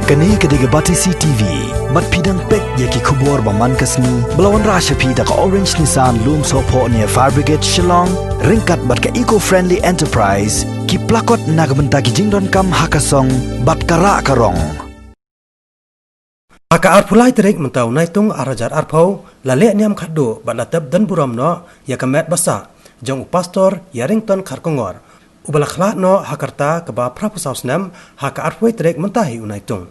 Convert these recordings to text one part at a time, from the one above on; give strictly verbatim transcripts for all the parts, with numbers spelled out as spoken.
Kane ka dei ka Batesi T V. Bad phi dang peit ïa ki khubor ba man ka sngi ba la wanrah sha phi da ka Orange Nissan Lumsohphoh near Fire Brigade Shillong, ryngkat bad ka Eco Friendly Enterprise, ki plakot na ka bynta ki jingdonkam ha ka song bad ka rah ka rong. Ha ka arphew lai tarik mynta u Naitung ar hajar arphew, la leh niam khatduh bad la tep don burom noh ïa ka met ba sah jong u Pastor Ïarington Kharkongor, uba la khlad noh ha ka rta kaba phraphew saw snem ha ka arphew tarik mynta hi u Naitung.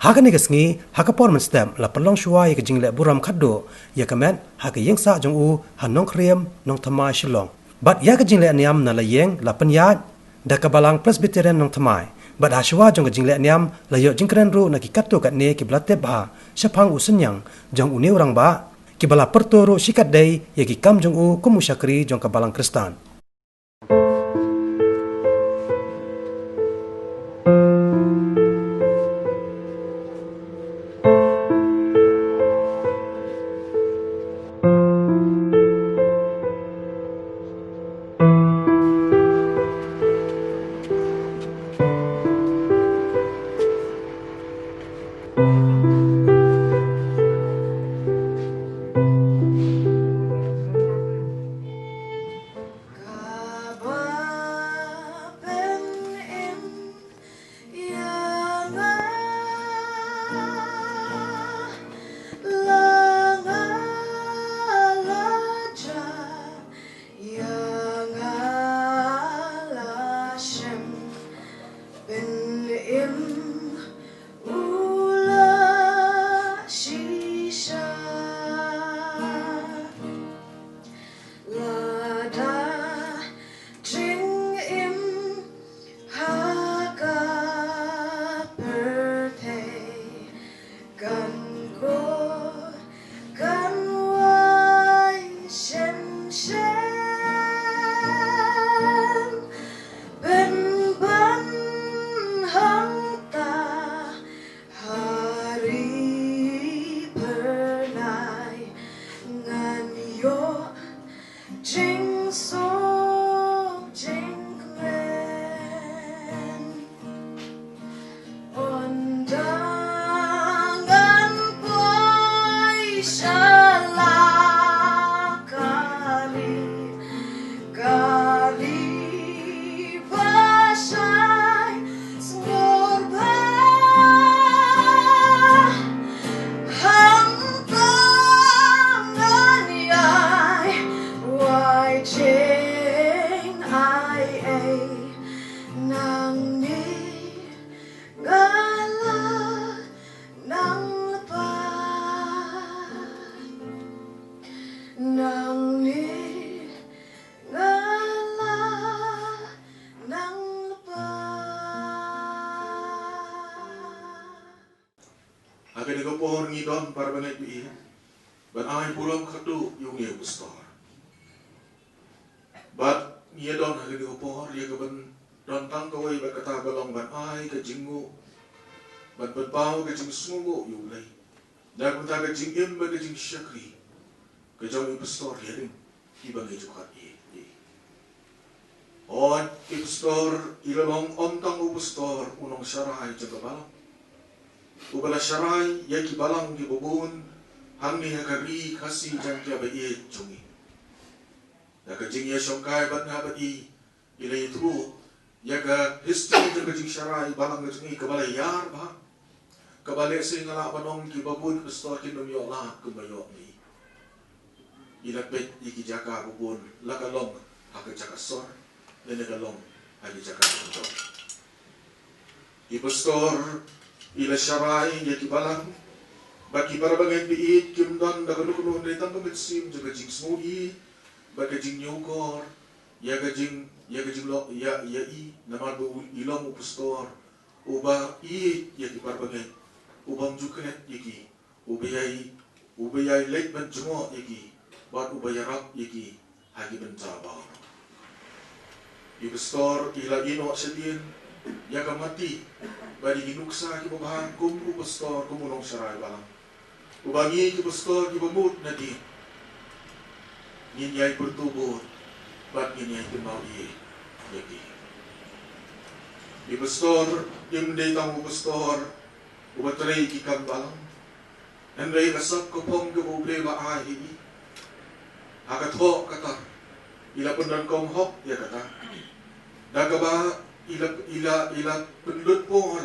Ha kane ka sngi, ha ka por mynstep, la pynlong shuwa ïa ka jingleh burom khatduh ïa ka met ha ka ïing sah jong u ha Nongkhriem, Nongthymmai, Shillong. Bad ïa ka jingleh niam na la ïing la pynïaid da ka Balang Presbyterian Nongthymmai. Bad ha shuwa jong ka jingleh niam la ïoh jingkren ruh na ki katto katne kiba la tip bha shaphang u synñiang jong une u rangbah, kiba la pyrto ruh shikatdei ïa ki kam jong u kum u shakri jong ka Balang Khristan. Kaba pynim ïa nga la nga la jah, ïa nga la shem pynim u la shisha. Lada jingim ha ka pyrthei kan kor kan wai shem shem, pynban hangta ha ri phyrnai ngan ïoh jingsuk jingkmen. Ynda ngan poi sha la ka ri, ka ri ba shai sngewbha, hangta ngan ïai wai jingai ei. Nangne nga la nang lypa. Nangne nga la nang lypa. Ha kane ka por ngi don para bangeit ba ïeit ban ai burom khatduh ïa une u pastor. Bad ngi ïa don ha kane ka por ïa ka ban don tang kawei bad kata ka long ban ai ka jingnguh, ban pynpaw ka jingsngewnguh ïa U Blei na ka bynta ka jingim bad ka jingshakri ka jong i pastor ïa ring kiba ngi ju khot ïa i. Hooid, i pastor i la long ym tang u pastor, u nongsharai jong ka balang, uba la sharai ïa ki balang kiba bun hangne ha ka ri Khasi Jaiñtia ba ïeit jong ngi. Da ka jingïashongkai bad nga bad i, i la ïathuh ïa ka history jong ka jingsharai balang ka jong i kaba la ïar bha, kaba lehse nga lah ban ong kiba bun ki pastor kin ym ïoh lad kumba ïoh ngi. I la peit ïa ki jaka ba bun, la ka long ha ka jaka sor lane ka long ha ki jaka kyndong. I pastor i la sharai ïa ki balang bad ki para bangeit ba ïeit, kim don da kano kano, hynrei tang ka mynsiem jong ka jingsngew ïeit bad ka jingñiewkor ïa ka jing, ïa ka jinglong ïa, ïa i, namar ba u, i long u pastor uba ïeit ïa ki para bangeit, ubym ju klet ïa ki, uba ïai, uba ïai leit ban jngoh ïa ki bad uba ïarap ïa ki ha ki bynta baroh. I pastor i la ïehnoh shadien ïa ka mati bad ïa ki nuksa kiba bha kum u pastor, kum u nongsharai balang, uba ngi ki pastor kiba mut nadien ngin ïai pyrto bud bad ngin ïai kynmaw ïa, ïa ki. I pastor im dei tang u pastor uba trei ki kam balang. Hynrei ka sap ka phong kaba U Blei u la ai ha i, ha ka thoh ka tar, i la pyndonkam hok ïa kata. Da kaba i la, i la, i la pynlut por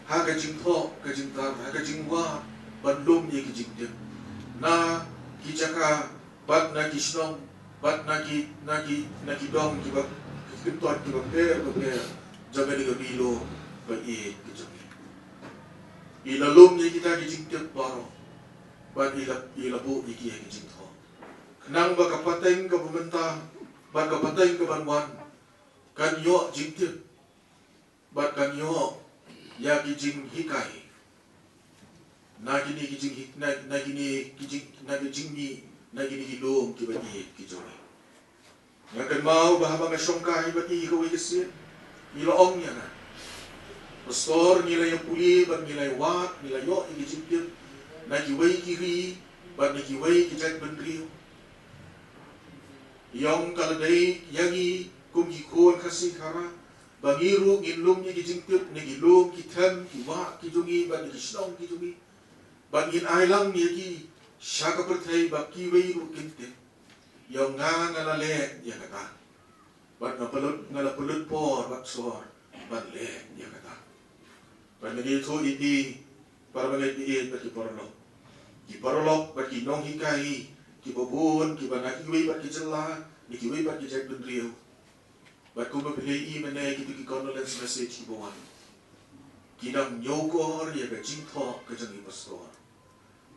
ha ka jingthoh ka jingtar, ha ka jingwad ban lum ïa ki jingtip na ki jaka bad na ki shnong bad na ki, na ki, na ki dong kiba, ki kyntoit kiba pher bapher jong kane ka ri lum ba ïeit ka jong ngi. I la lum ïa kita ki jingtip baroh bad i la, i la buh ïa ki ha ki jingthoh, khnang ba ka pateng kaba mynta bad ka pateng kaban wan kan ïoh jingtip bad kan ïoh ïa ki jinghikai na kine ki jinghi-, na, na kine ki jing, na ki jingmih na kine ki lum kiba ïeit ki jong ngi. Nga kynmaw ba haba nga shongkai bad i kawei ka sien, ngi la ong ïa nga, Pastor, ngi la ïa pule bad ngi la ïa wad, ngi la ïoh ïa ki jingtip na kiwei ki ri bad na kiwei ki jaitbynriew. I ong ka la dei ïa ngi kum ki khun Khasi Khara ba ngi ruh ngin lum ïa ki jingtip na ki lum ki them ki wah ki jong ngi bad na ki shnong ki jong ngi, bad ngin ai lang ïa ki sha ka pyrthei ba kiwei ruh kin tip. I ong nga, nga la leh ïa kata bad nga pynlut, nga la pynlut por bad sor ban leh ïa kata. Bad nga ïathuh ïa phi, para bangeit baieit bad ki paralok, ki paralok bad ki nonghikai kiba bun kiba na kiwei pat ki jylla, na kiwei pat ki jaitbynriew. Bad kumba phi la ïohi mynne, kito ki condolence message kiba wan, ki dang ñiewkor ïa ka jingthoh ka jong i Pastor.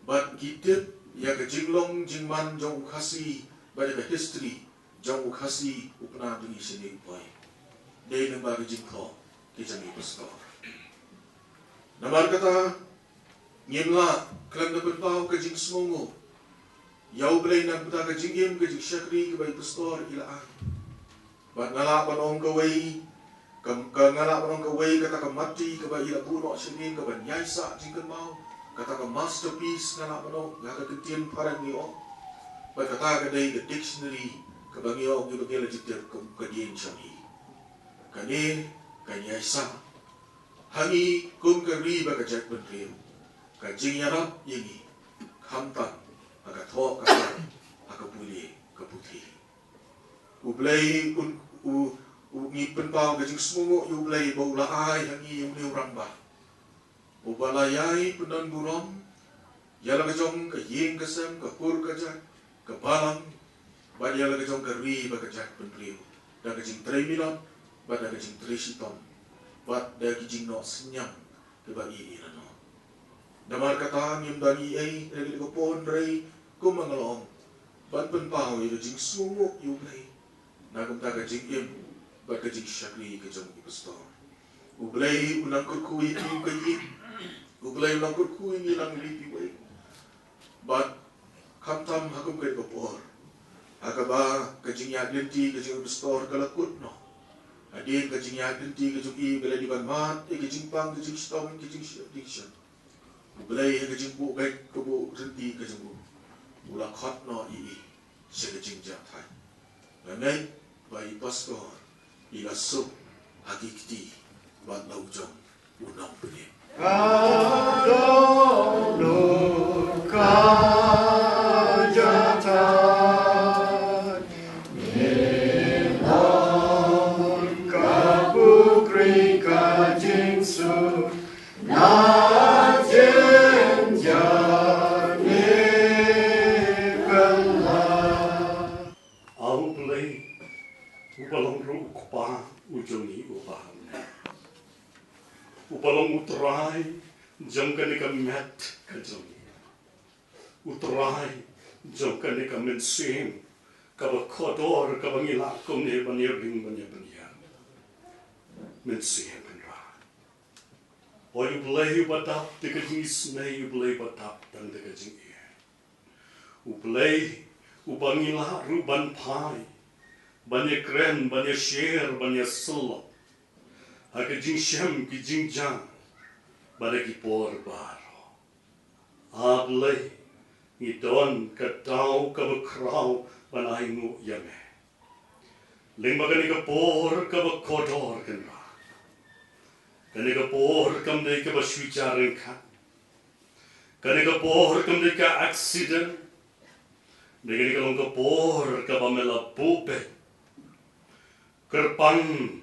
Bad ki tip ïa ka jinglong jingman jong u Khasi bad ïa ka history jong u Khasi, u Pnar Dngi Shane u Poi, dei lyngba ka jingthoh ka jong i Pastor. Namar kata, ngim lah khlem da pynpaw ka jingsngewnguh ïa U Blei na ka bynta ka jingim ka jingshakri kaba i Pastor i la ai. Bad nga lah ban ong kawei, ka, ka, nga lah ban ong kawei kata ka matti kaba i la buh noh sha ngi, kaban ïaisah jingkynmaw, kata ka masterpiece, nga lah ban ong, ïa ka ktien phareng ngi ong. Bad kata ka dei ka dictionary kaba ngi ong, ngi ba ngi la jingtip kum ka dien sha ngi. Kane kan ïaisah ha ngi kum ka ri bad ka jaitbynriew, ka jingïarap ïa ngi, khamtam ha ka thoh ka tar, ha ka pule ka puthi. U Blei un, u, u, ngi pynpaw ka jingsngewnguh ïa U Blei ba u la ai ha ngi ïa une u rangbah uba la ïai pyndonburom ïa la ka jong ka ïing ka sem, ka kur ka jait, ka balang, bad ïa la ka jong ka ri bad ka jaitbynriew, da ka jingtrei minot bad da ka jingtrei shitom bad da ka jingnoh synñiang kaba i i la noh. Namar kata ngim don ei ei ha kane ka por hynrei kumba nga la ong, ban pynpaw ïa ka jingsngewnguh ïa U Blei na ka bynta ka jingim bad ka jingshakri ka jong i Pastor. U Blei un nang kyrkhu ïa phi u ka ïing, U Blei un nang kyrkhu ïa ngi lang iwei pa iwei. Bad khamtam ha kum kane ka por, ha kaba ka jingïaid lynti ka jong i Pastor ka la kut noh, hadien ka jingïaid lynti ka jong i, ka la dei ban mad ïa ka jingpang, ka jingshitom, ka jingshep, ka jingshep. U Blei ha ka jingbuh beit, ka buh lynti ka jong u, u la khot noh ïa i sha ka jingjahthait. Nga ngeit ba i Pastor i la suk ha ki kti bad la u jong u nongpynim. Ka dohnud ka jahthait, ngi long ka pukri ka jingsuk, na jynjar ngi kylla. A U Blei, uba long ruh u Kpa u jong ngi uba ha bneng, uba long u Trai jong kane ka met ka jong ngi, u Trai jong kane ka mynsiem kaba kordor kaba ngi lah kumne ban ïa ring ban ïa pynïar. Mynsiem Kynrad. Oi U Blei uba dap da ka jingisynei, U Blei uba dap tang da ka jingïeit. U Blei uba ngi lah ruh ban phai, ban ïakren, ban ïashare, ban ïasyllok ha ka jingshem, ki jingjia bad ha ki por baroh. A Blei, ngi don ka daw kaba khraw ban ainguh ïa me lyngba kane ka por kaba kordor Kynrad. Kane ka por kam dei kaba shu ïa ryngkat. Kane ka por kam dei ka accident. Dei kane ka long ka por kaba me la buh beit. Kyrpang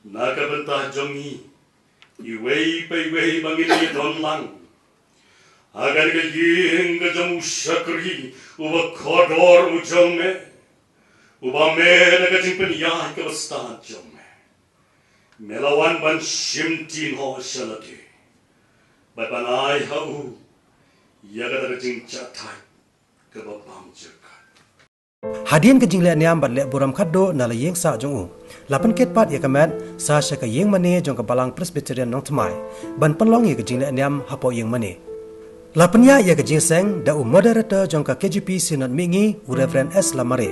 na ka bynta jong ngi, iwei pa iwei ba ngin ïa don lang ha kane ka ïing ka jong u shakri uba kordor u jong me, uba me da ka jingpynïaid kaba stad jong me, me la wan ban shim tin ho sha lade bad ban ai ha u ïa kata ka jingjahthait kaba bam jyrkat. Hadien ka jingleh niam bad leh burom khatduh na la ïing sah jong u, la pynkit pat ïa ka met sa sha ka ïing mane jong ka Balang Presbyterian Nongthymmai ban pynlong ïa ka jingleh niam hapoh ïing mane. La pynïaid ïa ka jingïaseng da u moderator jong ka K J P Synod Mihngi, u Reverend S Lamare.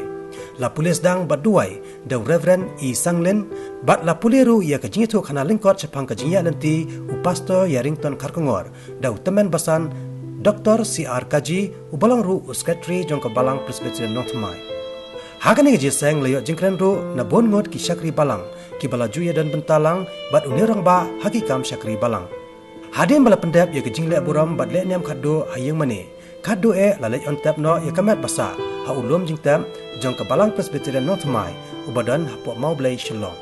La pule sdang bad duwai da u Reverend E Sanglin, bad la pule ruh ïa ka jingïathuhkhana lyngkot shaphang ka jingïaid lynti u Pastor Ïarington Kharkongor da u tymmen basan Doktor C R Kaji, uba long ruh u Secretary jong ka Balang Presbyterian Nongthymmai. Ha kane ka jingïaseng la ïoh jingkren ruh na bun ngut ki shakri balang kiba la ju ïadon bynta lang bad une u rangbah ha ki kam shakri balang. Hadien ba la pyndep ïa ka jingleh burom bad leh niam khatduh ha ïing mane, khatduh eh la leit on tep noh ïa ka met ba sah ha u lum jingtep jong ka Balang Presbyterian Nongthymmai uba don hapoh Mawblei, Shillong.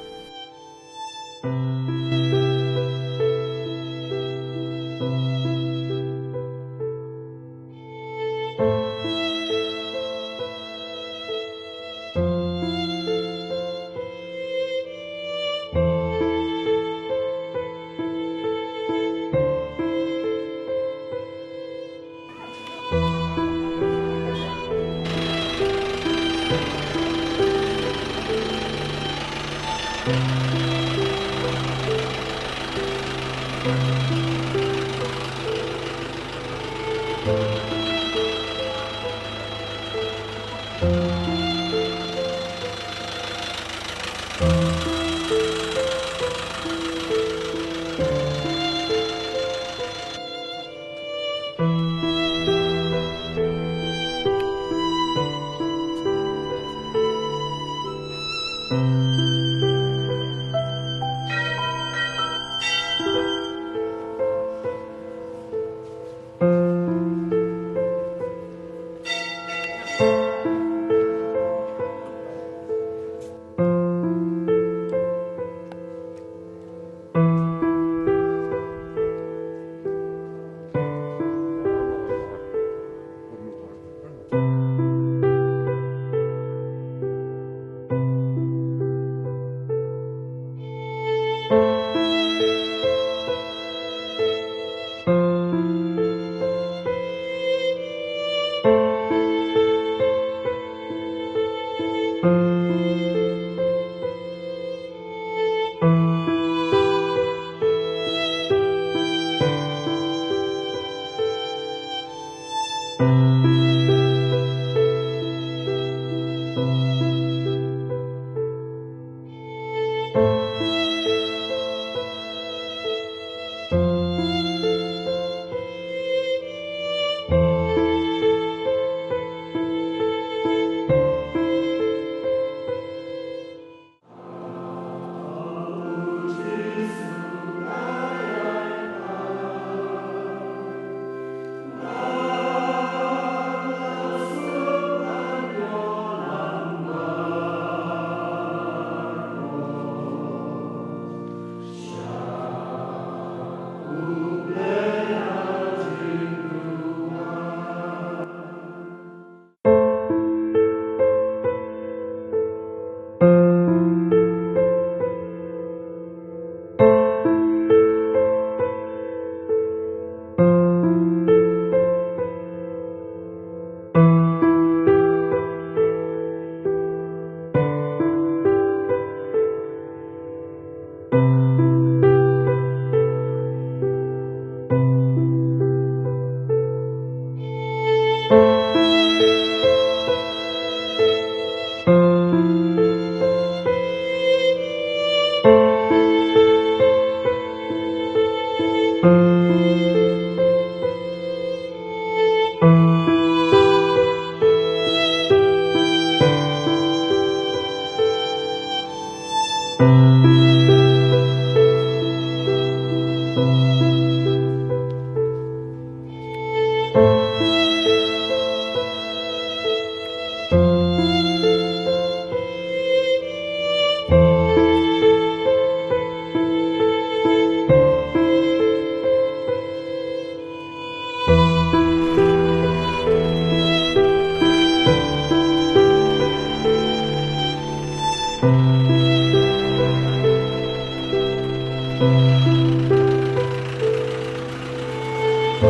Da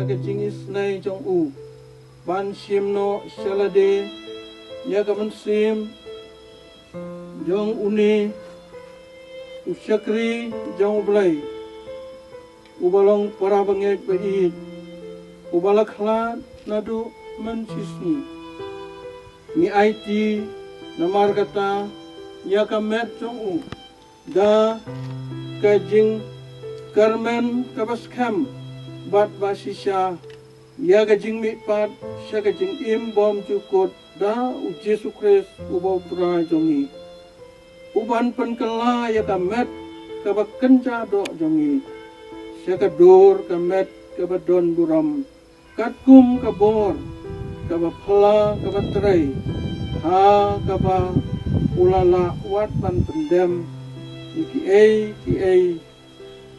ka jingisynei jong u ban shim noh sha lade ïa ka mynsiem jong une u shakri jong U Blei, uba long para bangeit ba ïeit, uba la khlad naduh mynshisngi. Ngi aiti namar kata ïa ka met jong u da ka jingkyrmen kaba skhem bad ba shisha ïa ka jingmihpat sha ka jingim bymjukut da U Jisu Khrist uba U Trai jong ngi, uban pynkylla ïa ka met kaba kynja doh jong ngi sha ka dur ka met kaba don burom, katkum ka bor kaba phylla kaba trei, ha kaba u la lah wat ban pyndem ïa kiei kiei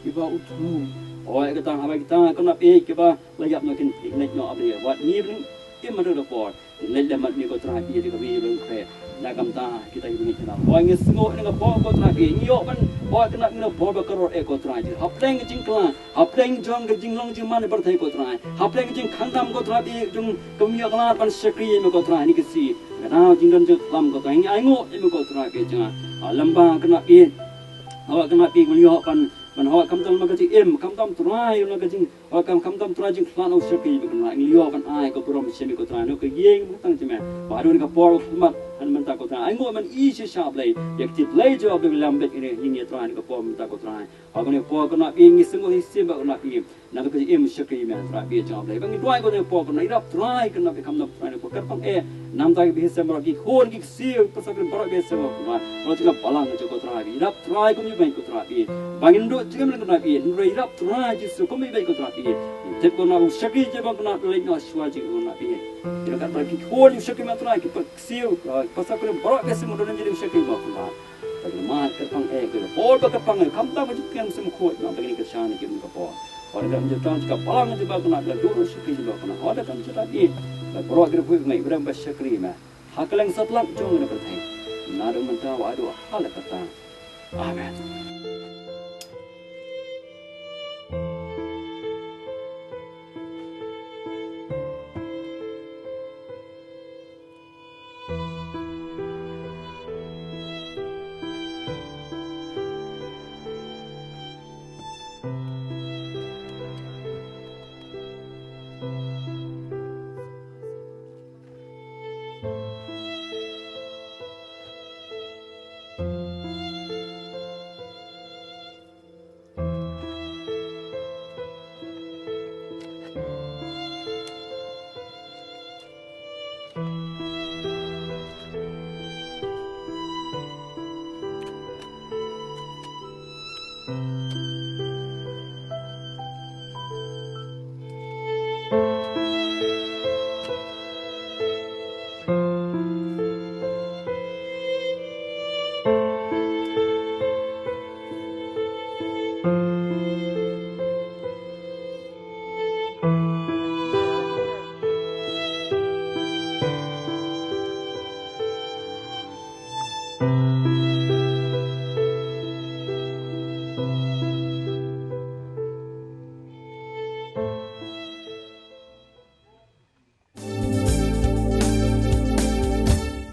kiba u thmu. Oi, kata haba kita kynap ïa kiba la ïap noh kin leit noh, ap ïa wat ngi bring im ma da por. Leit lem mat ngi ko Trai ïa ka wi leng kre. Na ka bynta kita ki bangeit na. Oi, ngi sngew ïa ka por ko Trai, ngi ïoh ban, oi, kynap ngi na por ba ka rot eh ko Trai. Hapdeng ka jingkylla, hapdeng jong ka jinglong jingman pyrthei ko Trai, hapdeng ka jingkhandam ko Trai, jong ka ïa ka lad ban shakri ïa ko Trai, ngi ki si. Ka daw jingdon jingklam ko Trai, ngi ainguh ïa ko Trai, ka jingkynap ïa. Haba kynap ïa, ngi ïoh ban, ban haba khamtam ma ka jingim, khamtam Trai, ma ka jing, haba kham, khamtam Trai jingkhlad u shakri ïa ko Trai, ngi ïoh ban ai ka burom sha me ko Trai, na ka ïing ba tang jong me. Ba don ka por khmat, han mynta ko Trai, ainguh man i shisha Blei, ïa ka tip Blei jong Blei lam bet ïa ngi Trai, na ka por mynta ko Trai. Ba kane por kane ngi sngewsih ba kane ngi na ka im shakri me Trai, ba jong Blei ba ngi duwai kane por kane, ïarap Trai kane, ba khamtam Trai ne por kyrpang eh namta ki bhisem baroh, ki khun ki ksiew, pasa kane baroh bhisem baroh kane, baroh jong ka balang jong ko Trai, ïarap Trai kum i ba ko Trai, ba ngin duh jingim kane, ïarap Trai Jisu kum i ba ko Trai. Tip kane u shakri jong ba kane leit noh shuwa jong kane, ïarap Trai ki khun u shakri me Trai, ki ksiew, pasa kane baroh bhisem baroh jong u shakri ba kane. Ba ki mat kyrpang eh, ki por ba kyrpang eh, khamtam ka jingpynim sngewkhuid, ba ki kyrshan ki kum ka por. Haba ka jingtang ka balang jong ba kane, ka dur shakri jong ba kane. Haba ka jingtang eh, ba baroh ki ruh ngai ba shakri me ha kylleng satlak jong ka pyrthei, naduh mynta haduh katta. Amen.